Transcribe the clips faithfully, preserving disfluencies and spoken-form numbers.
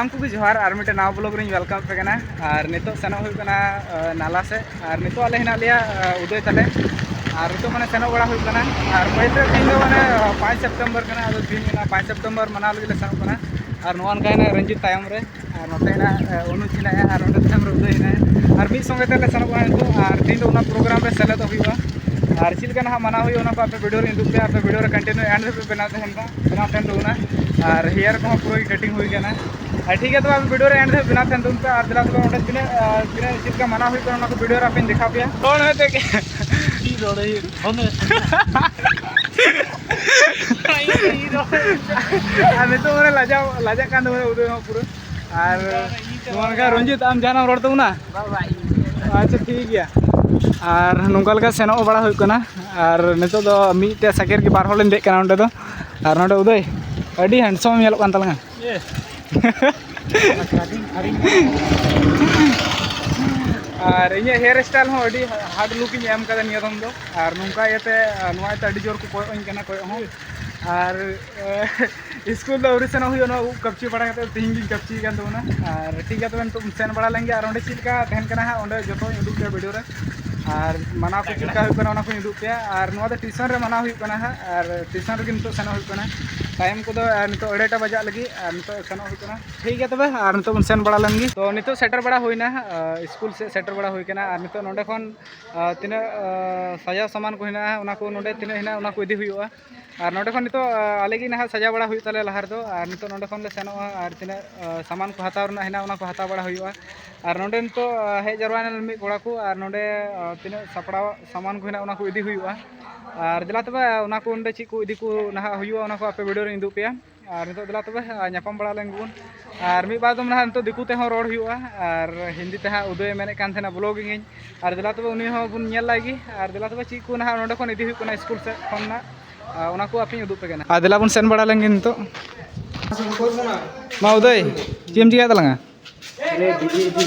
ᱥᱟᱱᱟᱢ ᱠᱚᱜᱮ ᱡᱚᱦᱟᱨ, ᱟᱨ ᱢᱤᱫᱴᱮᱱ ᱱᱟᱣᱟ ᱵᱞᱚᱜ ᱨᱤᱧ ᱣᱮᱞᱠᱟᱢ ᱯᱮ ᱠᱟᱱᱟ᱾ ᱟᱨ ᱱᱤᱛᱚᱜ ᱥᱮᱱᱚᱜ ᱦᱩᱭᱩᱜ ᱠᱟᱱᱟ ᱱᱟᱞᱟ ᱥᱮᱫ, ᱟᱨ ᱱᱤᱛᱚᱜ ᱟᱞᱮ ᱦᱮᱱᱟᱜ ᱞᱮᱭᱟ ᱩᱫᱚᱭ ᱛᱟᱞᱮ᱾ ᱟᱨ ᱱᱤᱛᱚᱜ ᱢᱟᱱᱮ ᱥᱮᱱᱚᱜ ᱵᱟᱲᱟ ᱦᱩᱭᱩᱜ ᱠᱟᱱᱟ᱾ ᱟᱨ ᱯᱟᱹᱦᱤᱞ ᱨᱮ ᱛᱮᱦᱮᱧ ᱫᱚ ᱢᱟᱱᱮ ᱯᱟᱸᱪ ᱥᱮᱯᱴᱮᱢᱵᱚᱨ ᱠᱟᱱᱟ, ᱟᱫᱚ ᱛᱮᱦᱮᱧ ᱚᱱᱟ ᱯᱟᱸᱪ ᱥᱮᱯᱴᱮᱢᱵᱚᱨ ᱢᱟᱱᱟᱣ ᱞᱟᱹᱜᱤᱫ ᱞᱮ ᱥᱮᱱᱚᱜ ᱠᱟᱱᱟ᱾ ᱟᱨ ᱱᱚᱣᱟ ᱱᱚᱝᱠᱟ ᱦᱮᱱᱟᱜ ᱨᱚᱧᱡᱤᱛ ᱛᱟᱭᱚᱢ ᱨᱮ, ᱟᱨ ᱱᱚᱛᱮ ᱦᱮᱱᱟᱜ ᱚᱱᱩᱡ ᱦᱮᱱᱟᱭᱟ, ᱟᱨ ᱚᱸᱰᱮ ᱛᱟᱭᱚᱢ ᱨᱮ ᱩᱫᱚᱭ ᱦᱮᱱᱟᱭᱟ᱾ ᱟᱨ ᱢᱤᱫ ᱥᱚᱸᱜᱮ ᱛᱮᱞᱮ ᱥᱮᱱᱚᱜ ᱠᱟᱱᱟ ᱱᱤᱛᱚᱜ, ᱟᱨ ᱛᱮᱦᱮᱧ ᱫᱚ ᱚᱱᱟ ᱯᱨᱳᱜᱨᱟᱢ ᱨᱮ ᱥᱮᱞᱮᱫᱚᱜ ᱦᱩᱭᱩᱜᱼᱟ᱾ ᱟᱨ ᱪᱮᱫ ᱞᱮᱠᱟ ᱱᱟᱦᱟᱜ ᱢᱟᱱᱟᱣ ᱦᱩᱭᱩᱜᱼᱟ, ᱚᱱᱟ ᱠᱚ ᱟᱯᱮ ᱵᱷᱤᱰᱤᱭᱳ ᱨᱮ ᱤᱧ ᱩᱫᱩᱜ ᱯᱮᱭᱟ᱾ ᱟᱯᱮ ᱵᱷᱤᱰᱤᱭᱳ ᱨᱮ ᱠᱚᱱᱴᱤᱱᱤᱭᱩ ᱮᱱᱰ ᱫᱷᱟᱹᱵᱤᱡ ᱯᱮ ᱵᱮᱱᱟᱣ ᱛᱟᱦᱮᱱ ᱢᱟ, ᱵᱮᱱᱟᱣ ᱛᱟᱦᱮᱱ ᱛᱟᱵᱚᱱᱟ᱾ ᱟᱨ ᱦᱮᱭᱟᱨ ᱠᱚᱦᱚᱸ ᱯᱩᱨᱟᱹ ᱠᱟᱴᱤᱝ ᱦᱩᱭ ᱠᱟᱱᱟ᱾ ᱟᱨ ᱴᱷᱤᱠ ᱜᱮᱭᱟ, ᱛᱚᱵᱮ ᱟᱯᱮ ᱵᱷᱤᱰᱤᱭᱳ ᱨᱮ ᱮᱱᱰ ᱫᱷᱟᱹᱵᱤᱡ ᱵᱮᱱᱟᱣ ᱛᱟᱦᱮᱱ ᱛᱟᱵᱚᱱ ᱯᱮ᱾ ᱟᱨ ᱫᱮᱞᱟ ᱛᱚᱵᱮ ᱚᱸᱰᱮ ᱛᱤᱱᱟᱹᱜ, ᱟᱨ ᱛᱤᱱᱟᱹᱜ ᱪᱮᱫ ᱞᱮᱠᱟ ᱢᱟᱱᱟᱣ ᱦᱩᱭᱩᱜ ᱠᱟᱱᱟ, ᱚᱱᱟ ᱠᱚ ᱵᱷᱤᱰᱤᱭᱳ ᱨᱮ ᱟᱯᱮᱧ ᱫᱮᱠᱷᱟᱣ ᱯᱮᱭᱟ᱾ ᱨᱚᱲ ᱦᱩᱭᱩᱜ ᱛᱮ ᱪᱮᱫ ᱨᱚᱲ ᱦᱩᱭᱩᱜ ᱯᱷᱳᱱ ᱨᱮ? ᱟᱨ ᱱᱤᱛᱚᱜ ᱢᱟᱱᱮ ᱞᱟᱡᱟᱣ, ᱞᱟᱡᱟᱜ ᱠᱟᱱ ᱛᱟᱵᱚᱱᱟ ᱩᱫᱚᱭ ᱦᱚᱸ ᱯᱩᱨᱟᱹ᱾ ᱟᱨ ᱱᱚᱣᱟ ᱞᱮᱠᱟ ᱨᱚᱧᱡᱤᱛ, ᱟᱢ ᱡᱟᱦᱟᱱᱟᱜ ᱮᱢ ᱨᱚᱲ ᱛᱟᱵᱚᱱᱟ? ᱵᱟᱝ, ᱵᱟᱝ, ᱤᱧ ᱟᱪᱪᱷᱟ, ᱴᱷᱤᱠ ᱜᱮᱭᱟ᱾ ᱟᱨ ᱱᱚᱝᱠᱟ ᱞᱮᱠᱟ ᱥᱮᱱᱚᱜ ᱵᱟᱲᱟ ᱦᱩᱭᱩᱜ ᱠᱟᱱᱟ᱾ ᱟᱨ ᱱᱤᱛᱚᱜ ᱫᱚ ᱢᱤᱫᱴᱮᱡ ᱥᱟᱭᱠᱮᱞ ᱜᱮ ᱵᱟᱨ ᱦᱚᱲ ᱞᱤᱧ ᱫᱮᱡ ᱠᱟᱱᱟ ᱱᱚᱸᱰᱮ ᱫᱚ᱾ ᱟᱨ ᱱᱚᱸᱰᱮ ᱩᱫᱚᱭ, ᱟᱹᱰᱤ ᱦᱮᱱᱰᱥᱚᱢ ᱧᱮᱞᱚᱜ ᱠᱟᱱ ᱛᱟᱞᱟᱝᱟ᱾ ᱮ᱾ ᱟᱨ ᱤᱧᱟᱹᱜ ᱦᱮᱭᱟᱨ ᱥᱴᱟᱭᱤᱞ ᱦᱚᱸ ᱟᱹᱰᱤ ᱦᱟᱨᱰ ᱞᱩᱠ ᱤᱧ ᱮᱢ ᱠᱟᱫᱟ ᱱᱤᱭᱟᱹ ᱫᱚᱢ ᱫᱚ᱾ ᱟᱨ ᱱᱚᱝᱠᱟ ᱤᱭᱟᱹᱛᱮ, ᱱᱚᱣᱟ ᱤᱭᱟᱹᱛᱮ ᱟᱹᱰᱤ ᱡᱳᱨ ᱠᱚ ᱠᱚᱭᱚᱜ ᱟᱹᱧ ᱠᱟᱱᱟ, ᱠᱚᱭᱚᱜ ᱦᱚᱸ᱾ ᱟᱨ ᱥᱠᱩᱞ ᱫᱚ ᱟᱹᱣᱨᱤ ᱥᱮᱱᱚᱜ ᱦᱩᱭᱩᱜᱼᱟ, ᱱᱚᱣᱟ ᱩᱵ ᱠᱟᱹᱯᱪᱤ ᱵᱟᱲᱟ ᱠᱟᱛᱮ ᱛᱮᱦᱮᱧ ᱜᱤᱧ ᱠᱟᱹᱯᱪᱤ ᱠᱟᱱ ᱛᱟᱵᱚᱱᱟ᱾ ᱟᱨ ᱴᱷᱤᱠ ᱜᱮᱭᱟ, ᱛᱚᱵᱮ ᱱᱤᱛᱚᱜ ᱥᱮᱱ ᱵᱟᱲᱟ ᱞᱮᱱ ᱜᱮ᱾ ᱟᱨ ᱚᱸᱰᱮ ᱪᱮᱫ ᱞᱮᱠᱟ ᱛᱟᱦᱮᱱ ᱠᱟᱱᱟ ᱦᱟᱸᱜ, ᱚᱸᱰᱮ ᱡᱚᱛᱚᱧ ᱩᱫᱩᱜ ᱯᱮᱭᱟ ᱵᱷᱤᱰᱤᱭᱳ ᱨᱮ᱾ ᱟᱨ ᱢᱟᱱᱟᱣ ᱠᱚ ᱪᱮᱫ ᱞᱮᱠᱟ ᱦᱩᱭᱩᱜ ᱠᱟᱱᱟ, ᱚᱱᱟ ᱠᱚᱧ ᱩᱫᱩᱜ ᱯᱮᱭᱟ᱾ ᱟᱨ ᱱᱚᱣᱟ ᱫᱚ ᱴᱤᱭᱩᱥᱚᱱ ᱨᱮ ᱢᱟᱱᱟᱣ ᱦᱩᱭᱩᱜ ᱠᱟᱱᱟ ᱦᱟᱸᱜ, ᱟᱨ ᱴᱤᱭᱩᱥᱚᱱ ᱨᱮᱜᱮ ᱱᱤᱛᱚᱜ ᱥᱮᱱᱚᱜ ᱦᱩᱭᱩᱜ ᱠᱟᱱᱟ᱾ ᱴᱟᱭᱤᱢ ᱠᱚᱫᱚ, ᱟᱨ ᱱᱤᱛᱚᱜ ᱟᱹᱲᱟᱹᱭᱴᱟ ᱵᱟᱡᱟᱜ ᱞᱟᱹᱜᱤᱫ, ᱟᱨ ᱱᱤᱛᱚᱜ ᱥᱮᱱᱚᱜ ᱦᱩᱭᱩᱜ ᱠᱟᱱᱟ᱾ ᱴᱷᱤᱠ ᱜᱮᱭᱟ ᱛᱚᱵᱮ, ᱟᱨ ᱱᱤᱛᱚᱜ ᱵᱚᱱ ᱥᱮᱱ ᱵᱟᱲᱟ ᱞᱮᱱ ᱜᱮ᱾ ᱛᱚ ᱱᱤᱛᱚᱜ ᱥᱮᱴᱮᱨ ᱵᱟᱲᱟ ᱦᱩᱭᱱᱟ, ᱟᱨ ᱥᱠᱩᱞ ᱥᱮᱫ ᱥᱮᱴᱮᱨ ᱵᱟᱲᱟ ᱦᱩᱭ ᱠᱟᱱᱟ᱾ ᱟᱨ ᱱᱤᱛᱚᱜ ᱱᱚᱸᱰᱮ ᱠᱷᱚᱱ, ᱟᱨ ᱛᱤᱱᱟᱹᱜ, ᱟᱨ ᱥᱟᱡᱟᱣ ᱥᱟᱢᱟᱱ ᱠᱚ ᱦᱮᱱᱟᱜᱼᱟ, ᱚᱱᱟ ᱠᱚ ᱱᱚᱸᱰᱮ ᱛᱤᱱᱟᱹᱜ ᱦᱮᱱᱟᱜᱼᱟ, ᱚᱱᱟ ᱠᱚ ᱤᱫᱤ ᱦᱩᱭᱩᱜᱼᱟ᱾ ᱟᱨ ᱱᱚᱸᱰᱮ ᱠᱷᱚᱱ ᱱᱤᱛᱚᱜ, ᱟᱨ ᱟᱞᱮ ᱜᱮ ᱱᱟᱦᱟᱜ ᱥᱟᱡᱟᱣ ᱵᱟᱲᱟ ᱦᱩᱭᱩᱜ ᱛᱟᱞᱮᱭᱟ ᱞᱟᱦᱟ ᱨᱮᱫᱚ᱾ ᱟᱨ ᱱᱤᱛᱚᱜ ᱱᱚᱸᱰᱮ ᱠᱷᱚᱱ ᱞᱮ ᱥᱮᱱᱚᱜᱼᱟ, ᱟᱨ ᱛᱤᱱᱟᱹᱜ, ᱟᱨ ᱥᱟᱢᱟᱱ ᱠᱚ ᱦᱟᱛᱟᱣ ᱨᱮᱱᱟᱜ ᱦᱮᱱᱟᱜᱼᱟ, ᱚᱱᱟ ᱠᱚ ᱦᱟᱛᱟᱣ ᱵᱟᱲᱟ ᱦᱩᱭᱩᱜᱼᱟ᱾ ᱟᱨ ᱱᱚᱸᱰᱮ ᱱᱤᱛᱚᱜ, ᱟᱨ ᱦᱮᱡ ᱡᱟᱨᱣᱟ ᱮᱱᱟ ᱢᱤᱫ ᱠᱚᱲᱟ ᱠᱚ, ᱟᱨ ᱱᱚᱸᱰᱮ, ᱟᱨ ᱛᱤᱱᱟᱹᱜ ᱥᱟᱯᱲᱟᱣ ᱥᱟᱢᱟᱱ ᱠᱚ ᱦᱮᱱᱟᱜᱼᱟ, ᱚᱱᱟ ᱠᱚ ᱤᱫᱤ ᱦᱩᱭᱩᱜᱼᱟ᱾ ᱟᱨ ᱫᱮᱞᱟ ᱛᱚᱵᱮ, ᱚᱱᱟ ᱠᱚ ᱚᱸᱰᱮ ᱪᱮᱫ ᱠᱚ ᱤᱫᱤ ᱠᱚ ᱱᱟᱦᱟᱜ ᱦᱩᱭᱩᱜᱼᱟ, ᱚᱱᱟ ᱠᱚ ᱟᱯᱮ ᱵᱷᱤᱰᱤᱭᱳ ᱨᱮᱧ ᱩᱫᱩᱜ ᱯᱮᱭᱟ᱾ ᱟᱨ ᱱᱤᱛᱚᱜ ᱫᱮᱞᱟ ᱛᱚᱵᱮ, ᱟᱨ ᱧᱟᱯᱟᱢ ᱵᱟᱲᱟ ᱞᱮᱱ ᱜᱮᱵᱚᱱ᱾ ᱟᱨ ᱢᱤᱫ ᱵᱟᱨ ᱫᱚ ᱱᱟᱦᱟᱜ ᱱᱤᱛᱚᱜ ᱫᱤᱠᱩ ᱛᱮᱦᱚᱸ ᱨᱚᱲ ᱦᱩᱭᱩᱜᱼᱟ, ᱟᱨ ᱦᱤᱱᱫᱤ ᱛᱮ ᱦᱟᱸᱜ ᱩᱫᱚᱭᱮ ᱢᱮᱱᱮᱫ ᱠᱟᱱ ᱛᱟᱦᱮᱱᱟ ᱵᱞᱚᱜᱤᱝ ᱤᱧ᱾ ᱟᱨ ᱫᱮᱞᱟ ᱛᱚᱵᱮ ᱩᱱᱤ ᱦᱚᱸ ᱵᱚᱱ ᱧᱮᱞ ᱞᱟᱭ ᱜᱮ᱾ ᱟᱨ ᱫᱮᱞᱟ ᱛᱚᱵᱮ ᱪᱮᱫ ᱠᱚ ᱱᱟᱦᱟᱜ ᱱᱚᱸᱰᱮ ᱠᱷᱚᱱ ᱤᱫᱤ ᱦᱩᱭᱩᱜ ᱠᱟᱱᱟ ᱥᱠᱩᱞ ᱥᱮᱫ ᱠᱷᱚᱱ ᱱᱟᱜ, ᱟᱨ ᱚᱱᱟ ᱠᱚ ᱟᱯᱮᱧ ᱩᱫᱩᱜ ᱯᱮ ᱠᱟᱱᱟ᱾ ᱟᱨ ᱫᱮᱞᱟ ᱵᱚᱱ ᱥᱮᱱ ᱵᱟᱲᱟ ᱞᱮᱱ ᱜᱮ ᱱᱤᱛᱚᱜ᱾ ᱢᱟ ᱩᱫᱚᱭ, ᱪᱮᱫ ᱮᱢ ᱪᱤᱠᱟᱹᱭᱮᱫ ᱛᱟᱞᱟᱝᱟ?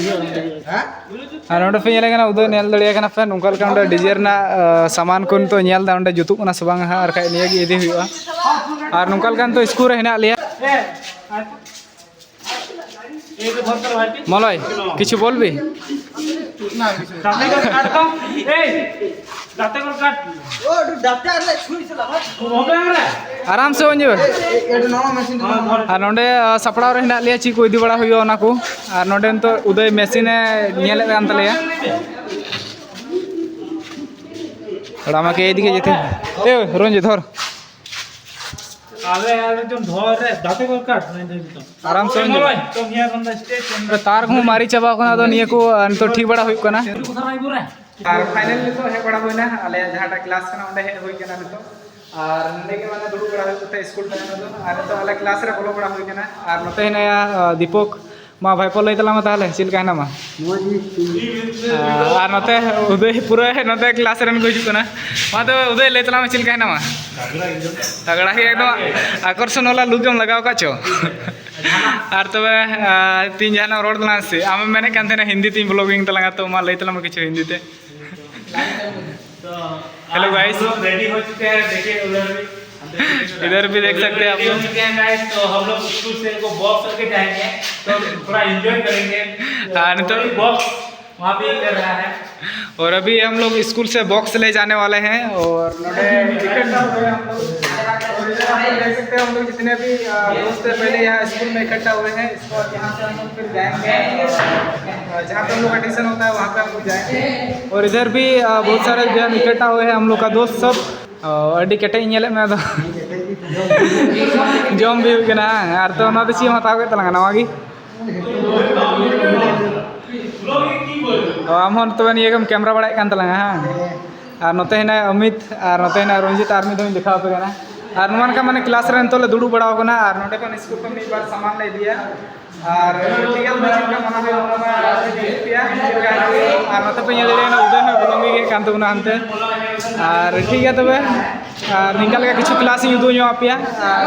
ᱟᱨ ᱱᱚᱰᱮ ᱯᱮ ᱧᱮᱞᱮ ᱠᱟᱱᱟ, ᱩᱫᱚᱭ ᱧᱮᱞ ᱫᱟᱲᱮᱭᱟᱭ ᱠᱟᱱᱟ ᱯᱮ, ᱱᱚᱝᱠᱟ ᱞᱮᱠᱟ ᱱᱚᱰᱮ ᱰᱤᱡᱮ ᱨᱮᱱᱟᱜ, ᱟᱸ, ᱥᱟᱢᱟᱱ ᱠᱚ ᱱᱤᱛᱚᱜ ᱧᱮᱞ ᱮᱫᱟ, ᱚᱸᱰᱮ ᱡᱩᱛᱩᱜ ᱠᱟᱱᱟ ᱥᱮ ᱵᱟᱝ ᱦᱟᱸᱜ, ᱟᱨ ᱵᱟᱠᱷᱟᱡ ᱱᱤᱭᱟᱹ ᱜᱮ ᱤᱫᱤ ᱦᱩᱭᱩᱜᱼᱟ᱾ ᱟᱨ ᱱᱚᱝᱠᱟ ᱞᱮᱠᱟ ᱱᱤᱛᱚᱜ ᱥᱠᱩᱞ ᱨᱮ ᱦᱮᱱᱟᱜ ᱞᱮᱭᱟ᱾ মলয়, কিছু বলবি? দাঁতে করে কাট তো। এই, দাঁতে করে কাট। হবে আমরা। ᱟᱨᱟᱢ ᱥᱮ ᱦᱩᱭ ᱧᱚᱜ᱾ ᱟᱨ ᱱᱚᱰᱮ, ᱟ, ᱥᱟᱯᱲᱟᱣ ᱨᱮ ᱦᱮᱱᱟᱜ ᱞᱮᱭᱟ, ᱪᱮᱫ ᱠᱚ ᱤᱫᱤ ᱵᱟᱲᱟ ᱦᱩᱭᱩᱜᱼᱟ ᱚᱱᱟ ᱠᱚ᱾ ᱟᱨ ᱱᱚᱰᱮ ᱱᱤᱛᱚᱜ ᱩᱫᱚᱭ ᱢᱮᱥᱤᱱᱮ ᱧᱮᱞᱮᱫ ᱠᱟᱱ ᱛᱟᱞᱮᱭᱟ᱾ ᱟᱲᱟᱜ ᱢᱟ ᱠᱮ ᱮᱭᱫᱤᱠᱮ ᱡᱮᱛᱮ᱾ ᱮ, ᱨᱚᱧᱡᱤᱛ, ᱫᱷᱚᱨ᱾ ᱟᱞᱮ ᱟᱨ ᱮᱠᱫᱚᱢ ᱫᱷᱚᱨ ᱨᱮ, ᱫᱟᱸᱛᱮ ᱠᱚ ᱠᱟᱴ, ᱱᱩᱭ ᱫᱚ ᱮᱠᱫᱚᱢ᱾ ᱟᱨᱟᱢ ᱥᱮ ᱦᱩᱭ ᱧᱚᱜ᱾ ᱧᱮᱞᱚᱜᱼᱟ, ᱛᱚ ᱧᱮᱞ ᱨᱮ ᱥᱴᱮᱡ ᱨᱮ᱾ ᱛᱟᱨ ᱠᱚᱦᱚᱸ ᱢᱟᱨᱮ ᱪᱟᱵᱟᱣ ᱠᱟᱱᱟ, ᱟᱫᱚ ᱱᱤᱭᱟᱹ ᱠᱚ, ᱟ, ᱱᱤᱛᱚᱜ ᱴᱷᱤᱠ ᱵᱟᱲᱟ ᱦᱩᱭᱩᱜ ᱠᱟᱱᱟ᱾ ᱟᱨ ᱯᱷᱟᱭᱱᱟᱞ ᱱᱤᱛᱚᱜ ᱦᱮᱡ ᱵᱟᱲᱟ ᱦᱩᱭᱱᱟ, ᱟᱞᱮᱭᱟᱜ ᱡᱟᱦᱟᱸᱴᱟᱜ ᱠᱞᱟᱥ ᱠᱟᱱᱟ, ᱚᱸᱰᱮ ᱦᱮᱡ ᱦᱩᱭ ᱠᱟᱱᱟ ᱱᱤᱛᱚᱜ᱾ ᱟᱨ ᱱᱚᱸᱰᱮ ᱜᱮ ᱢᱟᱱᱮ ᱫᱩᱲᱩᱵ ᱵᱟᱲᱟ ᱦᱩᱭᱩᱜ ᱠᱟᱱᱟ ᱥᱠᱩᱞ ᱛᱟᱭᱚᱢ ᱨᱮᱫᱚ᱾ ᱟᱨ ᱱᱤᱛᱚᱜ ᱟᱞᱮ ᱠᱞᱟᱥ ᱨᱮ ᱵᱚᱞᱚ ᱵᱟᱲᱟ ᱦᱩᱭ ᱠᱟᱱᱟ᱾ ᱟᱨ ᱱᱚᱛᱮ ᱦᱮᱱᱟᱭᱟ, ᱟ, ᱫᱤᱯᱚᱠ᱾ ᱢᱟ ᱵᱷᱟᱭᱯᱳ, ᱞᱟᱹᱭ ᱛᱟᱞᱟᱝ ᱢᱮ ᱛᱟᱦᱚᱞᱮ, ᱪᱮᱫ ᱞᱮᱠᱟ ᱦᱮᱱᱟᱢᱟ? ᱢᱚᱡᱽ ᱜᱮ᱾ ᱟᱨ ᱱᱚᱛᱮ ᱩᱫᱚᱭ, ᱯᱩᱨᱟᱹ ᱱᱚᱛᱮ ᱠᱞᱟᱥ ᱨᱮᱱ ᱠᱚ ᱦᱤᱡᱩᱜ ᱠᱟᱱᱟ᱾ ᱢᱟ ᱛᱚᱵᱮ ᱩᱫᱚᱭ, ᱞᱟᱹᱭ ᱛᱟᱞᱟᱝ ᱢᱮ, ᱪᱮᱫ ᱞᱮᱠᱟ ᱦᱮᱱᱟᱢᱟ? ᱛᱟᱜᱽᱲᱟ ᱜᱮ, ᱮᱠᱫᱚᱢ ᱟᱠᱚᱨᱥᱚᱱ ᱵᱟᱞᱟ ᱞᱩᱠ ᱮᱢ ᱞᱟᱜᱟᱣ ᱟᱠᱟᱫ ᱪᱚ᱾ ᱟᱨ ᱛᱚᱵᱮ, ᱟ, ᱛᱤᱦᱤᱧ ᱡᱟᱦᱟᱱᱟᱜ ᱨᱚᱲ ᱛᱟᱞᱟᱝ ᱥᱮ? ᱟᱢᱮᱢ ᱢᱮᱱᱮᱫ ᱠᱟᱱ ᱛᱟᱦᱮᱱᱟ ᱦᱤᱱᱫᱤ ᱛᱤᱧ ᱵᱞᱚᱜᱤᱝ ᱛᱟᱞᱟᱝᱟ, ᱛᱚ ᱢᱟ ᱞᱟᱹᱭ ᱛᱟᱞᱟᱝ ᱢᱮ ᱠᱤᱪᱷᱩ ᱦᱤᱱᱫᱤ ᱛᱮ᱾ तो हेलो गाइस, रेडी हो चुके हैं, देखिए उधर भी। इधर भी देख सकते हैं आप लोग। रेडी हो चुके हैं गाइस, तो हम लोग स्कूल से इनको बॉक्स करके जाएंगे, तो थोड़ा एंजॉय करेंगे। हाँ, नहीं तो बॉक्स वहाँ पे ही कर रहा है। और अभी हम लोग स्कूल से बॉक्स ले जाने वाले हैं। और नोडे टिकट ना हुए हम लोग। और यहाँ पर देख सकते हैं, हम लोग जितने भी, अ, दोस्त हैं, पहले यहाँ स्कूल में इकट्ठा हुए हैं। इसके बाद यहाँ से हम लोग फिर जाएंगे, अ, जहाँ पे हम लोग का ट्यूशन होता है, वहाँ पे हम लोग जाएंगे। और इधर भी, अ, बहुत सारे जो है इकट्ठा हुए हैं हम लोग का दोस्त सब। ᱚ, ᱟᱹᱰᱤ ᱠᱮᱴᱮᱡ ᱤᱧ ᱧᱮᱞᱮᱫ ᱢᱮ ᱟᱫᱚ᱾ ᱡᱚᱢ ᱦᱩᱭᱩᱜ ᱠᱟᱱᱟ, ᱦᱟᱝ? ᱟᱨ ᱛᱚ ᱚᱱᱟ ᱫᱚ ᱪᱮᱫ ᱮᱢ ᱦᱟᱛᱟᱣ ᱠᱮᱫ ᱛᱟᱞᱟᱝᱟ, ᱱᱟᱣᱟ ᱜᱮ? ᱚ, ᱟᱢ ᱦᱚᱸ ᱛᱚᱵᱮ ᱱᱤᱭᱟᱹ ᱜᱮᱢ ᱠᱮᱢᱨᱟ ᱵᱟᱲᱟᱭᱮᱫ ᱠᱟᱱ ᱛᱟᱞᱟᱝᱟ, ᱦᱟᱝ? ᱟᱨ ᱱᱚᱛᱮ ᱦᱮᱱᱟᱭ ᱚᱢᱤᱛ, ᱟᱨ ᱱᱚᱛᱮ ᱦᱮᱱᱟᱭ ᱨᱚᱧᱡᱤᱛ, ᱟᱨ ᱢᱤᱫ ᱫᱷᱟᱣ ᱤᱧ ᱫᱮᱠᱷᱟᱣ ᱟᱯᱮ ᱠᱟᱱᱟ᱾ ᱟᱨ ᱱᱚᱣᱟ ᱞᱮᱠᱟ ᱢᱟᱱᱮ ᱠᱞᱟᱥ ᱨᱮ ᱱᱤᱛᱚᱜ ᱞᱮ ᱫᱩᱲᱩᱵ ᱵᱟᱲᱟᱣ ᱠᱟᱱᱟ, ᱟᱨ ᱱᱚᱸᱰᱮ ᱠᱷᱚᱱ ᱥᱠᱩᱞ ᱠᱷᱚᱱ ᱢᱤᱫ ᱵᱟᱨ ᱥᱟᱢᱟᱱ ᱞᱮ ᱤᱫᱤᱭᱟ᱾ ᱟᱨ ᱴᱷᱤᱠ ᱜᱮᱭᱟ, ᱛᱚᱵᱮ ᱪᱮᱫ ᱞᱮᱠᱟ ᱢᱟᱱᱟᱣ ᱦᱩᱭᱩᱜᱼᱟ, ᱚᱱᱟ ᱢᱟ ᱟᱯᱮ ᱯᱮ ᱧᱮᱞ ᱤᱫᱤᱭᱟ᱾ ᱟᱨ ᱱᱚᱛᱮ ᱯᱮ ᱧᱮᱞ ᱫᱟᱲᱮᱭᱟᱜᱼᱟ, ᱩᱫᱚᱭ ᱦᱚᱸ ᱵᱚᱞᱚᱱ ᱜᱮ ᱦᱮᱡ ᱠᱟᱱ ᱛᱟᱵᱚᱱᱟ ᱦᱟᱱᱛᱮ᱾ ᱟᱨ ᱴᱷᱤᱠ ᱜᱮᱭᱟ ᱛᱚᱵᱮ, ᱟᱨ ᱱᱤᱝᱠᱟ ᱞᱮᱠᱟ ᱠᱤᱪᱷᱩ ᱠᱞᱟᱥ ᱤᱧ ᱩᱫᱩᱜ ᱧᱚᱜ ᱟᱯᱮᱭᱟ᱾ ᱟᱨ,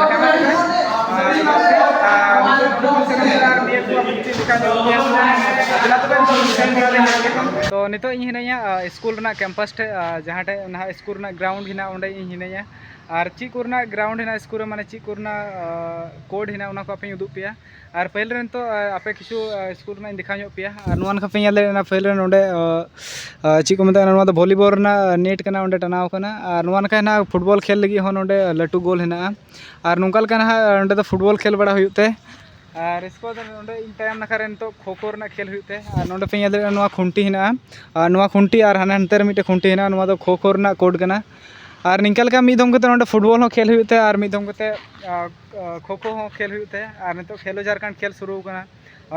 ᱟᱨ, ᱟᱨ ᱱᱤᱭᱟᱹ ᱪᱮᱫ ᱞᱮᱠᱟ ᱧᱚᱜ ᱜᱮᱭᱟ? ᱫᱮᱞᱟ ᱛᱚᱵᱮ ᱱᱤᱛᱚᱜ ᱥᱮᱱ ᱵᱟᱲᱟ ᱞᱮᱱ ᱜᱮ᱾ ᱛᱚ ᱱᱤᱛᱚᱜ ᱤᱧ ᱦᱤᱱᱟᱹᱧᱟ ᱥᱠᱩᱞ ᱨᱮᱱᱟᱜ ᱠᱮᱢᱯᱟᱥ ᱴᱷᱮᱡ, ᱡᱟᱦᱟᱸ ᱴᱷᱮᱡ ᱱᱟᱦᱟᱜ ᱥᱠᱩᱞ ᱨᱮᱱᱟᱜ ᱜᱨᱟᱣᱩᱱᱰ ᱦᱮᱱᱟᱜᱼᱟ, ᱚᱸᱰᱮ ᱤᱧ ᱦᱤᱱᱟᱹᱧᱟ᱾ ᱟᱨ ᱪᱮᱫ ᱠᱚᱨᱮᱱᱟᱜ ᱜᱨᱟᱣᱩᱱᱰ ᱦᱮᱱᱟᱜᱼᱟ ᱥᱠᱩᱞ ᱨᱮ, ᱢᱟᱱᱮ ᱪᱮᱫ ᱠᱚᱨᱮᱱᱟᱜ ᱠᱳᱰ ᱦᱮᱱᱟᱜᱼᱟ, ᱚᱱᱟ ᱠᱚ ᱟᱯᱮᱧ ᱩᱫᱩᱜ ᱯᱮᱭᱟ᱾ ᱟᱨ ᱯᱟᱹᱦᱤᱞ ᱨᱮ ᱱᱤᱛᱚᱜ ᱟᱯᱮ ᱠᱤᱪᱷᱩ ᱥᱠᱩᱞ ᱨᱮᱱᱟᱜ ᱤᱧ ᱫᱮᱠᱷᱟᱣ ᱧᱚᱜ ᱯᱮᱭᱟ᱾ ᱟᱨ ᱱᱚᱣᱟ ᱱᱟᱠᱷᱟ ᱯᱮ ᱧᱮᱞ ᱫᱟᱲᱮᱭᱟᱜᱼᱟ, ᱯᱟᱹᱦᱤᱞ ᱨᱮ ᱱᱚᱰᱮ ᱪᱮᱫ ᱠᱚ ᱢᱮᱛᱟᱜᱼᱟ, ᱱᱚᱣᱟ ᱫᱚ ᱵᱷᱚᱞᱤᱵᱚᱞ ᱨᱮᱱᱟᱜ ᱱᱮᱴ ᱠᱟᱱᱟ, ᱚᱸᱰᱮ ᱴᱟᱱᱟᱣ ᱠᱟᱱᱟ᱾ ᱟᱨ ᱱᱚᱣᱟ ᱱᱟᱠᱷᱟ ᱦᱮᱱᱟᱜᱼᱟ ᱯᱷᱩᱴᱵᱚᱞ ᱠᱷᱮᱞ ᱞᱟᱹᱜᱤᱫ ᱦᱚᱸ ᱱᱚᱰᱮ ᱞᱟᱹᱴᱩ ᱜᱳᱞ ᱦᱮᱱᱟᱜᱼᱟ᱾ ᱟᱨ ᱱᱚᱝᱠᱟ ᱞᱮᱠᱟ ᱱᱟᱦᱟᱜ ᱚᱸᱰᱮ ᱫᱚ ᱯᱷᱩᱴᱵᱚᱞ ᱠᱷᱮᱞ ᱵᱟᱲᱟ ᱦᱩᱭᱩᱜ ᱛᱮ᱾ ᱟᱨ ᱥᱠᱚᱨ ᱫᱚ ᱱᱚᱰᱮ ᱤᱧ ᱛᱟᱭᱚᱢ ᱱᱟᱠᱷᱟ ᱨᱮ ᱱᱤᱛᱚᱜ ᱠᱷᱳ ᱠᱷᱳ ᱨᱮᱱᱟᱜ ᱠᱷᱮᱞ ᱦᱩᱭᱩᱜ ᱛᱮ᱾ ᱟᱨ ᱱᱚᱰᱮ ᱯᱮ ᱧᱮᱞ ᱫᱟᱲᱮᱭᱟᱜᱼᱟ, ᱱᱚᱣᱟ ᱠᱷᱩᱱᱴᱤ ᱦᱮᱱᱟᱜᱼᱟ᱾ ᱟᱨ ᱱᱚᱣᱟ ᱠᱷᱩᱱᱴᱤ ᱟᱨ ᱦᱟᱱᱮ ᱦᱟᱱᱛᱮ ᱨᱮ ᱢᱤᱫᱴᱮᱱ ᱠᱷᱩᱱᱴᱤ ᱦᱮᱱᱟᱜᱼᱟ, ᱱᱚᱣᱟ ᱫᱚ ᱠᱷᱳ ᱠᱷᱳ ᱨᱮᱱᱟᱜ ᱠᱳᱰ ᱠᱟᱱᱟ᱾ ᱟᱨ ᱱᱤᱝᱠᱟ ᱞᱮᱠᱟ ᱢᱤᱫ ᱫᱷᱚᱢ ᱠᱟᱛᱮ ᱱᱚᱰᱮ ᱯᱷᱩᱴᱵᱚᱞ ᱦᱚᱸ ᱠᱷᱮᱞ ᱦᱩᱭᱩᱜ ᱛᱮ, ᱟᱨ ᱢᱤᱫ ᱫᱷᱚᱢ ᱠᱟᱛᱮ ᱠᱷᱳ ᱠᱷᱳ ᱦᱚᱸ ᱠᱷᱮᱞ ᱦᱩᱭᱩᱜ ᱛᱮ᱾ ᱟᱨ ᱱᱤᱛᱚᱜ ᱠᱷᱮᱞᱳ ᱡᱷᱟᱨᱠᱷᱚᱸᱰ ᱠᱷᱮᱞ ᱥᱩᱨᱩ ᱠᱟᱱᱟ᱾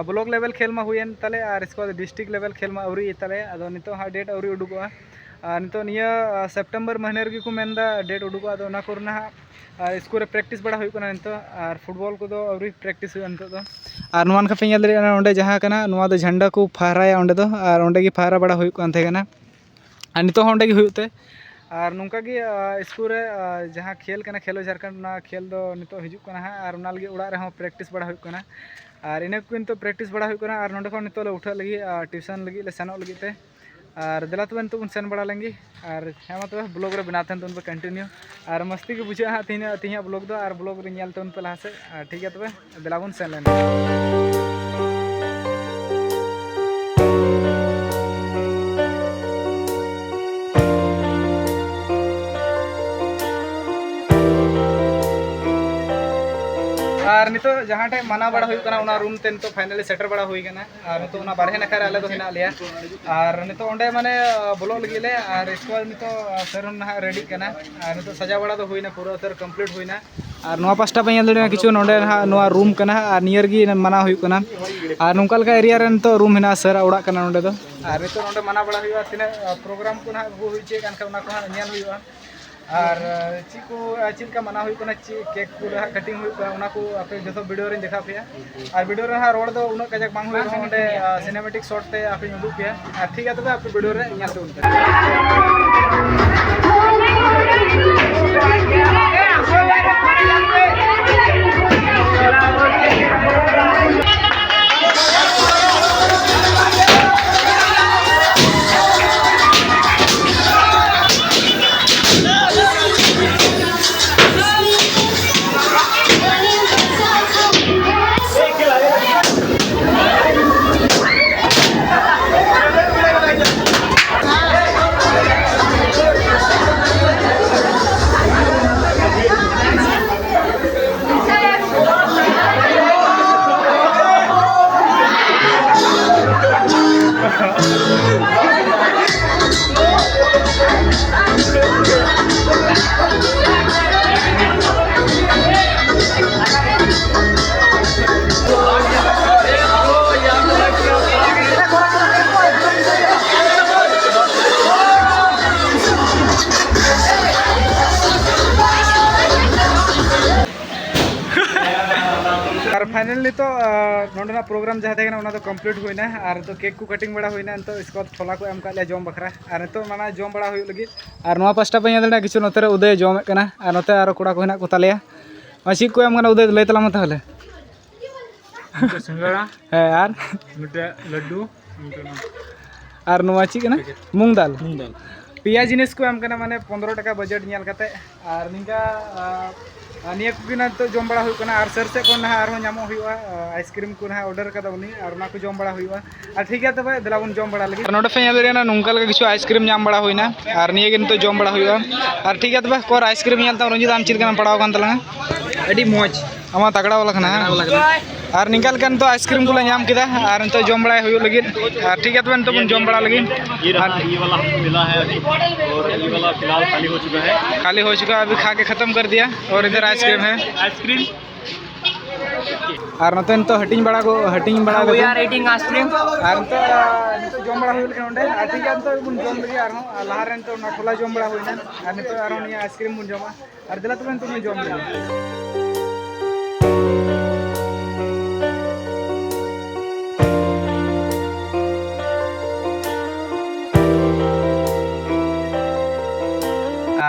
ᱵᱞᱚᱠ ᱞᱮᱵᱮᱞ ᱠᱷᱮᱞ ᱢᱟ ᱦᱩᱭᱮᱱ ᱛᱟᱞᱮ, ᱟᱨ ᱤᱥᱠᱮ ᱵᱟᱫ ᱰᱤᱥᱴᱨᱤᱠᱴ ᱞᱮᱵᱮᱞ ᱠᱷᱮᱞ ᱢᱟ ᱟᱹᱣᱨᱤ ᱛᱟᱞᱮ᱾ ᱟᱫᱚ ᱱᱤᱛᱚᱜ ᱦᱟᱸᱜ ᱰᱮᱴ ᱟᱹᱣᱨᱤ ᱩᱰᱩᱠᱚᱜᱼᱟ᱾ ᱟᱨ ᱱᱤᱛᱚᱜ ᱱᱤᱭᱟᱹ ᱥᱮᱯᱴᱮᱢᱵᱚᱨ ᱢᱟᱹᱦᱱᱟᱹ ᱨᱮᱜᱮ ᱠᱚ ᱢᱮᱱᱫᱟ ᱰᱮᱴ ᱩᱰᱩᱠᱚᱜᱼᱟ᱾ ᱟᱫᱚ ᱚᱱᱟ ᱠᱚᱨᱮ ᱱᱟᱦᱟᱜ ᱥᱠᱩᱞ ᱨᱮ ᱯᱨᱮᱠᱴᱤᱥ ᱵᱟᱲᱟ ᱦᱩᱭᱩᱜ ᱠᱟᱱᱟ ᱱᱤᱛᱚᱜ, ᱟᱨ ᱯᱷᱩᱴᱵᱚᱞ ᱠᱚᱫᱚ ᱟᱹᱣᱨᱤ ᱯᱨᱮᱠᱴᱤᱥ ᱦᱩᱭᱩᱜᱼᱟ ᱱᱤᱛᱚᱜ ᱫᱚ᱾ ᱟᱨ ᱱᱚᱣᱟ ᱱᱟᱠᱷᱟ ᱯᱮ ᱧᱮᱞ ᱫᱟᱲᱮᱭᱟᱜ ᱠᱟᱱᱟ, ᱚᱸᱰᱮ ᱡᱟᱦᱟᱸ ᱠᱟᱱᱟ, ᱱᱚᱣᱟ ᱫᱚ ᱡᱷᱟᱱᱰᱟ ᱠᱚ ᱯᱷᱟᱦᱨᱟᱭᱟ ᱚᱸᱰᱮ ᱫᱚ, ᱟᱨ ᱚᱸᱰᱮ ᱜᱮ ᱯᱷᱟᱦᱨᱟ ᱵᱟᱲᱟ ᱦᱩᱭᱩᱜ ᱠᱟᱱ ᱛᱟᱦᱮᱸ ᱠᱟᱱᱟ᱾ ᱟᱨ ᱱᱤᱛᱚᱜ ᱦᱚᱸ ᱚᱸᱰᱮ ᱜᱮ ᱦᱩᱭᱩᱜ ᱛᱮ᱾ ᱟᱨ ᱱᱚᱝᱠᱟ ᱜᱮ ᱥᱠᱩᱞ ᱨᱮ ᱡᱟᱦᱟᱸ ᱠᱷᱮᱞ ᱠᱟᱱᱟ ᱠᱷᱮᱞᱳ ᱡᱷᱟᱨᱠᱷᱚᱸᱰ, ᱚᱱᱟ ᱠᱷᱮᱞ ᱫᱚ ᱱᱤᱛᱚᱜ ᱦᱤᱡᱩᱜ ᱠᱟᱱᱟ ᱦᱟᱸᱜ, ᱟᱨ ᱚᱱᱟ ᱞᱟᱹᱜᱤᱫ ᱚᱲᱟᱜ ᱨᱮᱦᱚᱸ ᱯᱨᱮᱠᱴᱤᱥ ᱵᱟᱲᱟ ᱦᱩᱭᱩᱜ ᱠᱟᱱᱟ᱾ ᱟᱨ ᱤᱱᱟᱹ ᱠᱚᱜᱮ ᱱᱤᱛᱚᱜ ᱯᱨᱮᱠᱴᱤᱥ ᱵᱟᱲᱟ ᱦᱩᱭᱩᱜ ᱠᱟᱱᱟ᱾ ᱟᱨ ᱱᱚᱸᱰᱮ ᱠᱷᱚᱱ ᱱᱤᱛᱚᱜ ᱞᱮ ᱩᱴᱷᱟᱹᱜ ᱞᱟᱹᱜᱤᱫ, ᱴᱤᱭᱩᱥᱚᱱ ᱞᱟᱹᱜᱤᱫ ᱞᱮ ᱥᱮᱱᱚᱜ ᱞᱟᱹᱜᱤᱫ ᱛᱮ᱾ ᱟᱨ ᱫᱮᱞᱟ ᱛᱚᱵᱮ ᱱᱤᱛᱚᱜ ᱵᱚᱱ ᱥᱮᱱ ᱵᱟᱲᱟ ᱞᱮᱱ ᱜᱮ᱾ ᱟᱨ ᱦᱮᱸ ᱢᱟ ᱛᱚᱵᱮ, ᱵᱞᱚᱜ ᱨᱮ ᱵᱮᱱᱟᱣ ᱛᱟᱦᱮᱱ ᱛᱟᱵᱚᱱ ᱯᱮ ᱠᱚᱱᱴᱤᱱᱤᱭᱩ᱾ ᱟᱨ ᱢᱚᱥᱛᱤ ᱜᱮ ᱵᱩᱡᱷᱟᱹᱜᱼᱟ ᱦᱟᱸᱜ ᱛᱮᱦᱮᱧᱟᱜ, ᱛᱮᱦᱮᱧᱟᱜ ᱵᱞᱚᱜ ᱫᱚ᱾ ᱟᱨ ᱵᱞᱚᱜ ᱨᱮ ᱧᱮᱞ ᱛᱟᱵᱚᱱ ᱯᱮ ᱞᱟᱦᱟ ᱥᱮᱫ᱾ ᱟᱨ ᱴᱷᱤᱠ ᱜᱮᱭᱟ ᱛᱚᱵᱮ, ᱫᱮᱞᱟ ᱵᱚᱱ ᱥᱮᱱ ᱞᱮᱱ ᱜᱮ᱾ ᱟᱨ ᱱᱤᱛᱚᱜ ᱡᱟᱦᱟᱸ ᱴᱷᱮᱱ ᱢᱟᱱᱟᱣ ᱵᱟᱲᱟ ᱦᱩᱭᱩᱜ ᱠᱟᱱᱟ, ᱚᱱᱟ ᱨᱩᱢ ᱛᱮ ᱱᱤᱛᱚᱜ ᱯᱷᱟᱭᱱᱟᱞᱤ ᱥᱮᱴᱮᱨ ᱵᱟᱲᱟ ᱦᱩᱭ ᱠᱟᱱᱟ᱾ ᱟᱨ ᱱᱤᱛᱚᱜ ᱚᱱᱟ ᱵᱟᱨᱦᱮ ᱱᱟᱠᱷᱟ ᱨᱮ ᱟᱞᱮ ᱫᱚ ᱦᱮᱱᱟᱜ ᱞᱮᱭᱟ᱾ ᱟᱨ ᱱᱤᱛᱚᱜ ᱚᱸᱰᱮ ᱢᱟᱱᱮ ᱵᱚᱞᱚᱜ ᱞᱟᱹᱜᱤᱫ ᱞᱮ, ᱟᱨ ᱤᱥᱠᱮ ᱵᱟᱫ ᱱᱤᱛᱚᱜ ᱥᱟᱹᱨᱩᱱ ᱱᱟᱦᱟᱜ ᱨᱮᱰᱤᱜ ᱠᱟᱱᱟ᱾ ᱟᱨ ᱱᱤᱛᱚᱜ ᱥᱟᱡᱟᱣ ᱵᱟᱲᱟ ᱫᱚ ᱦᱩᱭᱱᱟ, ᱯᱩᱨᱟᱹ ᱩᱛᱟᱹᱨ ᱠᱚᱢᱯᱞᱤᱴ ᱦᱩᱭᱱᱟ᱾ ᱟᱨ ᱱᱚᱣᱟ ᱯᱟᱥᱴᱟ ᱯᱮ ᱧᱮᱞ ᱫᱟᱲᱮᱭᱟᱜᱼᱟ ᱠᱤᱪᱷᱩ, ᱱᱚᱸᱰᱮ ᱱᱟᱦᱟᱜ ᱱᱚᱣᱟ ᱨᱩᱢ ᱠᱟᱱᱟ, ᱟᱨ ᱱᱤᱭᱟᱹ ᱨᱮᱜᱮ ᱢᱟᱱᱟᱣ ᱦᱩᱭᱩᱜ ᱠᱟᱱᱟ᱾ ᱟᱨ ᱱᱚᱝᱠᱟ ᱞᱮᱠᱟ ᱮᱨᱤᱭᱟ ᱨᱮ ᱱᱤᱛᱚᱜ ᱨᱩᱢ ᱦᱮᱱᱟᱜᱼᱟ, ᱥᱟᱨᱟᱜ ᱚᱲᱟᱜ ᱠᱟᱱᱟ ᱱᱚᱸᱰᱮ ᱫᱚ᱾ ᱟᱨ ᱱᱤᱛᱚᱜ ᱱᱚᱸᱰᱮ ᱢᱟᱱᱟᱣ ᱵᱟᱲᱟ ᱦᱩᱭᱩᱜᱼᱟ, ᱛᱤᱱᱟᱹᱜ ᱯᱨᱳᱜᱨᱟᱢ ᱠᱚ ᱱᱟᱦᱟᱜ ᱠᱚ ᱦᱩᱭ ᱦᱚᱪᱚᱭᱮᱫ ᱠᱟᱱ ᱠᱷᱟᱱ ᱚᱱᱟ ᱠᱚ ᱦᱟᱸᱜ ᱧᱮᱞ ᱦᱩᱭᱩᱜᱼᱟ᱾ ᱟᱨ ᱪᱮᱫ ᱠᱚ, ᱪᱮᱫ ᱞᱮᱠᱟ ᱢᱟᱱᱟᱣ ᱦᱩᱭᱩᱜ ᱠᱟᱱᱟ, ᱪᱮᱫ ᱠᱮᱠ ᱠᱚ ᱦᱟᱸᱜ ᱠᱟᱴᱤᱝ ᱦᱩᱭᱩᱜ ᱠᱟᱱᱟ, ᱚᱱᱟ ᱠᱚ ᱟᱯᱮ ᱡᱚᱛᱚ ᱵᱷᱤᱰᱤᱭᱳ ᱨᱮᱧ ᱫᱮᱠᱷᱟᱣ ᱯᱮᱭᱟ᱾ ᱟᱨ ᱵᱷᱤᱰᱤᱭᱳ ᱨᱮ ᱦᱟᱸᱜ ᱨᱚᱲ ᱫᱚ ᱩᱱᱟᱹᱜ ᱠᱟᱡᱟᱠ ᱵᱟᱝ ᱦᱩᱭᱩᱜᱼᱟ, ᱚᱸᱰᱮ ᱥᱤᱱᱮᱢᱮᱴᱤᱠ ᱥᱚᱴ ᱛᱮ ᱟᱯᱮᱧ ᱩᱫᱩᱜ ᱯᱮᱭᱟ᱾ ᱟᱨ ᱴᱷᱤᱠ ᱜᱮᱭᱟ ᱛᱚᱵᱮ, ᱟᱯᱮ ᱵᱷᱤᱰᱤᱭᱳ ᱨᱮ ᱧᱮᱞ ᱛᱟᱵᱚᱱ ᱯᱮ᱾ ᱱᱤᱛᱚᱜ ᱱᱚᱰᱮᱱᱟᱜ ᱯᱨᱳᱜᱨᱟᱢ ᱡᱟᱦᱟᱸ ᱛᱟᱦᱮᱸ ᱠᱟᱱᱟ, ᱚᱱᱟ ᱫᱚ ᱠᱚᱢᱯᱞᱤᱴ ᱦᱩᱭᱱᱟ᱾ ᱟᱨ ᱱᱤᱛᱚᱜ ᱠᱮᱠ ᱠᱚ ᱠᱟᱴᱤᱝ ᱵᱟᱲᱟ ᱦᱩᱭᱱᱟ᱾ ᱱᱤᱛᱚᱜ ᱤᱥᱠᱮ ᱵᱟᱫᱽ ᱪᱷᱳᱞᱟ ᱠᱚ ᱮᱢ ᱠᱟᱜ ᱞᱮᱭᱟ ᱡᱚᱢ ᱵᱟᱠᱷᱨᱟ᱾ ᱟᱨ ᱱᱤᱛᱚᱜ ᱢᱟᱱᱟ ᱡᱚᱢ ᱵᱟᱲᱟ ᱦᱩᱭᱩᱜ ᱞᱟᱹᱜᱤᱫ᱾ ᱟᱨ ᱱᱚᱣᱟ ᱯᱟᱥᱴᱟ ᱯᱮ ᱧᱮᱞ ᱫᱟᱲᱮᱭᱟᱜᱼᱟ, ᱠᱤᱪᱷᱩ ᱱᱚᱛᱮ ᱨᱮ ᱩᱫᱚᱭ ᱡᱚᱢᱮᱫ ᱠᱟᱱᱟ᱾ ᱟᱨ ᱱᱚᱛᱮ ᱟᱨᱚ ᱠᱚᱲᱟ ᱠᱚ ᱦᱮᱱᱟᱜ ᱠᱚ ᱛᱟᱞᱮᱭᱟ᱾ ᱟᱨ ᱪᱮᱫ ᱠᱚ ᱮᱢ ᱠᱟᱱᱟ ᱩᱫᱚᱭ, ᱞᱟᱹᱭ ᱛᱟᱞᱟᱝ ᱢᱮ ᱛᱟᱦᱚᱞᱮ᱾ ᱢᱤᱫᱴᱮᱡ ᱥᱤᱸᱜᱟᱲᱟ, ᱦᱮᱸ, ᱟᱨ ᱢᱤᱫᱴᱮᱡ ᱞᱟᱹᱰᱩ, ᱢᱤᱫᱴᱮᱡ ᱱᱚᱣᱟ᱾ ᱟᱨ ᱱᱚᱣᱟ ᱪᱮᱫ ᱠᱟᱱᱟ? ᱯᱮᱠᱮᱴ᱾ ᱢᱩᱝ ᱫᱟᱞ᱾ ᱢᱩᱝ ᱫᱟᱞ᱾ ᱯᱮᱭᱟ ᱡᱤᱱᱤᱥ ᱠᱚ ᱮᱢ ᱠᱟᱱᱟ, ᱢᱟᱱᱮ ᱯᱚᱱᱫᱽᱨᱚ ᱴᱟᱠᱟ ᱵᱟᱡᱮᱴ ᱧᱮᱞ ᱠᱟᱛᱮ᱾ ᱟᱨ ᱱᱤᱝᱠᱟ, ᱟᱨ ᱱᱤᱭᱟᱹ ᱠᱚᱜᱮ ᱱᱤᱛᱚᱜ ᱡᱚᱢ ᱵᱟᱲᱟ ᱦᱩᱭᱩᱜ ᱠᱟᱱᱟ᱾ ᱟᱨ ᱥᱟᱨ ᱥᱮᱫ ᱠᱷᱚᱱ ᱱᱟᱦᱟᱜ ᱟᱨᱦᱚᱸ ᱧᱟᱢᱚᱜ ᱦᱩᱭᱩᱜᱼᱟ, ᱟᱭᱤᱥᱠᱨᱤᱢ ᱠᱚ ᱱᱟᱦᱟᱜ ᱚᱰᱟᱨ ᱠᱟᱫᱟ ᱩᱱᱤ, ᱟᱨ ᱚᱱᱟ ᱠᱚ ᱡᱚᱢ ᱵᱟᱲᱟ ᱦᱩᱭᱩᱜᱼᱟ᱾ ᱟᱨ ᱴᱷᱤᱠ ᱜᱮᱭᱟ, ᱛᱚᱵᱮ ᱫᱮᱞᱟ ᱵᱚᱱ ᱡᱚᱢ ᱵᱟᱲᱟ ᱞᱟᱹᱜᱤᱫ᱾ ᱱᱚᱰᱮ ᱯᱮ ᱧᱮᱞ ᱫᱟᱲᱮᱭᱟᱜᱼᱟ, ᱱᱚᱝᱠᱟ ᱞᱮᱠᱟ ᱠᱤᱪᱷᱩ ᱟᱭᱤᱥᱠᱨᱤᱢ ᱧᱟᱢ ᱵᱟᱲᱟ ᱦᱩᱭᱱᱟ, ᱟᱨ ᱱᱤᱭᱟᱹ ᱜᱮ ᱱᱤᱛᱚᱜ ᱡᱚᱢ ᱵᱟᱲᱟ ᱦᱩᱭᱩᱜᱼᱟ᱾ ᱟᱨ ᱴᱷᱤᱠ ᱜᱮᱭᱟ, ᱛᱚᱵᱮ ᱠᱚᱨ ᱟᱭᱤᱥᱠᱨᱤᱢ ᱧᱮᱞ ᱛᱟᱢ, ᱨᱚᱧᱡᱤᱛ, ᱟᱢ ᱪᱮᱫ ᱞᱮᱠᱟᱱᱟᱜ ᱯᱟᱲᱟᱣ ᱟᱠᱟᱱ ᱛᱟᱞᱟᱝᱟ? ᱟᱹᱰᱤ ᱢᱚᱡᱽ᱾ ᱟᱢᱟᱜ ᱛᱟᱜᱲᱟ ᱵᱟᱞᱟ ᱠᱟᱱᱟ, ᱦᱮᱸ? ᱛᱟᱜᱲᱟ ᱵᱟᱞᱟ ᱠᱟᱱᱟ᱾ ᱟᱨ ᱱᱤᱝᱠᱟ ᱞᱮᱠᱟ ᱱᱤᱛᱚᱜ ᱟᱭᱤᱥᱠᱨᱤᱢ ᱠᱚᱞᱮ ᱧᱟᱢ ᱠᱮᱫᱟ, ᱟᱨ ᱱᱤᱛᱚᱜ ᱡᱚᱢ ᱵᱟᱲᱟᱭ ᱦᱩᱭᱩᱜ ᱞᱟᱹᱜᱤᱫ᱾ ᱟᱨ ᱴᱷᱤᱠ ᱜᱮᱭᱟ, ᱛᱚᱵᱮ ᱱᱤᱛᱚᱜ ᱵᱚᱱ ᱡᱚᱢ ᱵᱟᱲᱟ ᱞᱟᱹᱜᱤᱫ᱾ ये रहा, ये वाला हमको मिला है अभी, और ये वाला फिलहाल खाली हो चुका है। खाली हो चुका है, अभी खा के खत्म कर दिया। और इधर आइसक्रीम है। आइसक्रीम। ᱟᱨ ᱱᱚᱛᱮ ᱱᱤᱛᱚᱜ ᱦᱟᱹᱴᱤᱧ ᱵᱟᱲᱟ ᱠᱚ, ᱦᱟᱹᱴᱤᱧ ᱵᱟᱲᱟ ᱫᱟᱠᱚ᱾ We are eating ice cream. ᱟᱨ ᱱᱤᱛᱚᱜ, ᱱᱤᱛᱚᱜ ᱡᱚᱢ ᱵᱟᱲᱟ ᱦᱩᱭ ᱞᱮᱠᱷᱟᱱ ᱚᱸᱰᱮ, ᱟᱨ ᱴᱷᱤᱠ ᱜᱮᱭᱟ, ᱱᱤᱛᱚᱜ ᱵᱚᱱ ᱡᱚᱢ ᱞᱮᱜᱮ ᱟᱨᱦᱚᱸ᱾ ᱟᱨ ᱞᱟᱦᱟ ᱨᱮ ᱱᱤᱛᱚᱜ ᱚᱱᱟ ᱴᱷᱚᱞᱟ ᱡᱚᱢ ᱵᱟᱲᱟ ᱦᱩᱭᱱᱟ, ᱟᱨ ᱱᱤᱛᱚᱜ ᱟᱨᱦᱚᱸ ᱱᱤᱭᱟᱹ ᱟᱭᱤᱥᱠᱨᱤᱢ ᱵᱚᱱ ᱡᱚᱢᱟ᱾ ᱟᱨ ᱫᱮᱞᱟ ᱛᱚᱵᱮ ᱱᱤᱛᱚᱜ ᱵᱚᱱ ᱡᱚᱢ ᱞᱮᱜᱮ᱾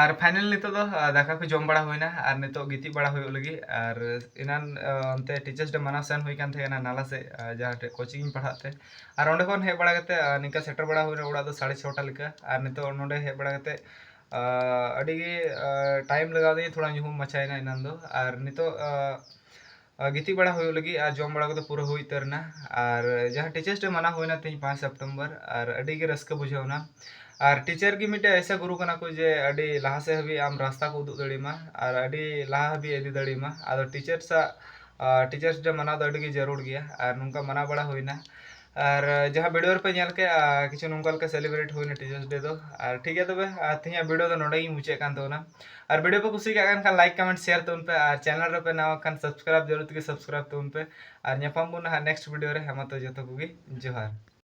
ᱟᱨ ᱯᱷᱟᱭᱱᱟᱞ ᱱᱤᱛᱚᱜ ᱫᱚ, ᱟ, ᱫᱟᱠᱟ ᱠᱚ ᱡᱚᱢ ᱵᱟᱲᱟ ᱦᱩᱭᱱᱟ, ᱟᱨ ᱱᱤᱛᱚᱜ ᱜᱤᱛᱤᱡ ᱵᱟᱲᱟ ᱦᱩᱭᱩᱜ ᱞᱟᱹᱜᱤᱫ᱾ ᱟᱨ ᱮᱱᱟᱱ, ᱟ, ᱚᱱᱛᱮ ᱴᱤᱪᱟᱨᱥ ᱰᱮ ᱢᱟᱱᱟᱣ ᱥᱮᱱ ᱦᱩᱭ ᱠᱟᱱ ᱛᱟᱦᱮᱸ ᱠᱟᱱᱟ ᱱᱟᱞᱟ ᱥᱮᱫ, ᱟ, ᱡᱟᱦᱟᱸ ᱴᱷᱮᱡ ᱠᱳᱪᱤᱝ ᱤᱧ ᱯᱟᱲᱦᱟᱜ ᱛᱮ᱾ ᱟᱨ ᱚᱸᱰᱮ ᱠᱷᱚᱱ ᱦᱮᱡ ᱵᱟᱲᱟ ᱠᱟᱛᱮ, ᱟ, ᱱᱤᱝᱠᱟ ᱥᱮᱴᱮᱨ ᱵᱟᱲᱟ ᱦᱩᱭᱱᱟ ᱚᱲᱟᱜ ᱫᱚ ᱥᱟᱲᱮ ᱪᱷᱚᱴᱟ ᱞᱮᱠᱟ᱾ ᱟᱨ ᱱᱤᱛᱚᱜ ᱱᱚᱰᱮ ᱦᱮᱡ ᱵᱟᱲᱟ ᱠᱟᱛᱮ, ᱟ, ᱟᱹᱰᱤ ᱜᱮ, ᱟ, ᱴᱟᱭᱤᱢ ᱞᱟᱜᱟᱣ ᱫᱤᱧᱟ, ᱛᱷᱚᱲᱟ ᱧᱩᱦᱩᱢ ᱢᱟᱪᱷᱟᱭᱮᱱᱟ ᱮᱱᱟᱱ ᱫᱚ᱾ ᱟᱨ ᱱᱤᱛᱚᱜ, ᱟ, ᱟ, ᱜᱤᱛᱤᱡ ᱵᱟᱲᱟ ᱦᱩᱭᱩᱜ ᱞᱟᱹᱜᱤᱫ, ᱟᱨ ᱡᱚᱢ ᱵᱟᱲᱟ ᱠᱚᱫᱚ ᱯᱩᱨᱟᱹ ᱦᱩᱭ ᱩᱛᱟᱹᱨ ᱮᱱᱟ᱾ ᱟᱨ ᱡᱟᱦᱟᱸ ᱴᱤᱪᱟᱨᱥ ᱰᱮ ᱢᱟᱱᱟᱣ ᱦᱩᱭᱱᱟ ᱛᱮᱦᱮᱧ ᱯᱟᱸᱪ ᱥᱮᱯᱴᱮᱢᱵᱚᱨ, ᱟᱨ ᱟᱹᱰᱤ ᱜᱮ ᱨᱟᱹᱥᱠᱟᱹ ᱵᱩᱡᱷᱟᱹᱣ ᱮᱱᱟ᱾ ᱟᱨ ᱴᱤᱪᱟᱨ ᱜᱮ ᱢᱤᱫᱴᱮᱡ ᱮᱥᱟ ᱜᱩᱨᱩ ᱠᱟᱱᱟ ᱠᱚ ᱡᱮ ᱟᱹᱰᱤ ᱞᱟᱦᱟ ᱥᱮᱫ ᱦᱟᱹᱵᱤᱡ ᱟᱢ ᱨᱟᱥᱛᱟ ᱠᱚ ᱩᱫᱩᱜ ᱫᱟᱲᱮᱭᱟᱢᱟ, ᱟᱨ ᱟᱹᱰᱤ ᱞᱟᱦᱟ ᱦᱟᱹᱵᱤᱡ ᱤᱫᱤ ᱫᱟᱲᱮᱭᱟᱢᱟ᱾ ᱟᱫᱚ ᱴᱤᱪᱟᱨᱥ ᱟᱜ, ᱟ, ᱴᱤᱪᱟᱨᱥ ᱰᱮ ᱢᱟᱱᱟᱣ ᱫᱚ ᱟᱹᱰᱤ ᱜᱮ ᱡᱟᱹᱨᱩᱲ ᱜᱮᱭᱟ, ᱟᱨ ᱱᱚᱝᱠᱟ ᱢᱟᱱᱟᱣ ᱵᱟᱲᱟ ᱦᱩᱭᱱᱟ᱾ ᱟᱨ ᱡᱟᱦᱟᱸ ᱵᱷᱤᱰᱤᱭᱳ ᱨᱮᱯᱮ ᱧᱮᱞ ᱠᱮᱫ, ᱟ, ᱠᱤᱪᱷᱩ ᱱᱚᱝᱠᱟ ᱞᱮᱠᱟ ᱥᱮᱞᱤᱵᱨᱮᱴ ᱦᱩᱭᱱᱟ ᱴᱤᱪᱟᱨᱥ ᱰᱮ ᱫᱚ᱾ ᱟᱨ ᱴᱷᱤᱠ ᱜᱮᱭᱟ, ᱛᱚᱵᱮ, ᱟ, ᱛᱮᱦᱮᱧᱟᱜ ᱵᱷᱤᱰᱤᱭᱳ ᱫᱚ ᱱᱚᱰᱮ ᱜᱤᱧ ᱢᱩᱪᱟᱹᱫ ᱠᱟᱱ ᱛᱟᱵᱚᱱᱟ᱾ ᱟᱨ ᱵᱷᱤᱰᱤᱭᱳ ᱯᱮ ᱠᱩᱥᱤ ᱠᱟᱜ ᱠᱟᱱ ᱠᱷᱟᱱ ᱞᱟᱭᱤᱠ, ᱠᱚᱢᱮᱱᱴ, ᱥᱮᱭᱟᱨ ᱛᱟᱵᱚᱱ ᱯᱮ᱾ ᱟᱨ ᱪᱮᱱᱮᱞ ᱨᱮᱯᱮ ᱱᱟᱣᱟ ᱠᱷᱟᱱ ᱥᱟᱵᱥᱠᱨᱟᱭᱤᱵ ᱡᱟᱹᱨᱩᱲ ᱛᱮᱜᱮ ᱥᱟᱵᱥᱠᱨᱟᱭᱤᱵ ᱛᱟᱵᱚᱱ ᱯᱮ᱾ ᱟᱨ ᱧᱟᱯᱟᱢ ᱵᱚᱱ ᱱᱟᱦᱟᱜ ᱱᱮᱠᱥᱴ ᱵᱷᱤᱰᱤᱭᱳ ᱨᱮ᱾ ᱦᱮᱸ ᱢᱟ, ᱛᱚ ᱡᱚᱛᱚ ᱠᱚᱜᱮ ᱡᱚᱦᱟᱨ᱾